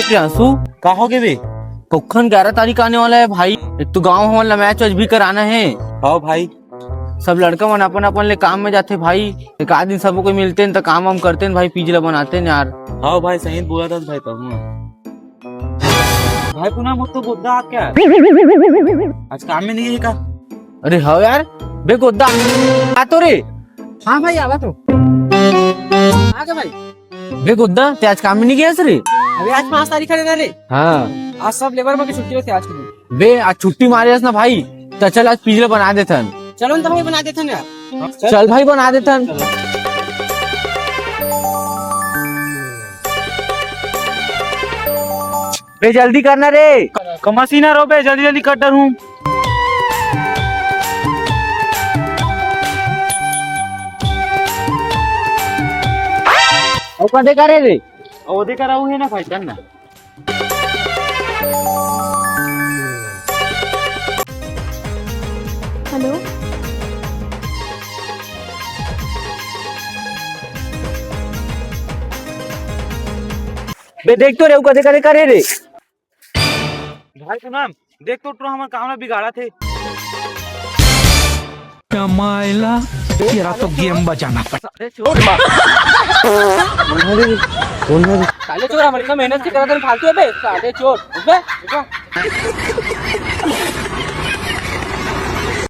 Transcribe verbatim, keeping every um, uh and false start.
प्रियांशु, का हो गे बे? कखन ग्यारह तारीख आने वाला है भाई, एक तो गांव हमन ला मैच वैच भी कराना है। हाँ भाई। सब लड़का मन अपन अपन ले काम में जाथे भाई, एक आध दिन सबो कोई मिलते हैं तो काम वाम करते हैं भाई, पीजी ला बनाते हैं यार। हाँ भाई, सही बोला था भाई तब। भाई पुनः मुझ तो बुद्धा आ क्या? आज काम में नहीं है का? अरे हाँ यार, बे गोद्दा, आ तो रे। हाँ भाई, आवा तो। आ गया भाई। बे गोद्दा, ते आज काम में नहीं गया रे? अबे आज पाँच तारीख है ना रे? हाँ। आज सब लेबर मन के छुट्टी होथे आज के दिन। बे आज छुट्टी मारे हस ना भाई, त चल आज पीजी ला बना देथन। चलो ना तो भाई बना देथन यार। चल भाई बना देथन। बे जल्दी करना रे। कमसीना रो बे, जल्दी जल्दी कर डरूं। अउ कदे करे रे? अउ ओदे करा उहे ना भाई, चल ना। हेलो। बे देख तो रे, अउ कदे करे करे रे। भाई पूनम, देख तो टुरा हमर काम ला बिगाड़त हे। कमाएला तेरा तो गेम बजाना पड़। साले चोर, हमर इतना मेहनत से करत हन, फालतू है बे, साले चोर। बे,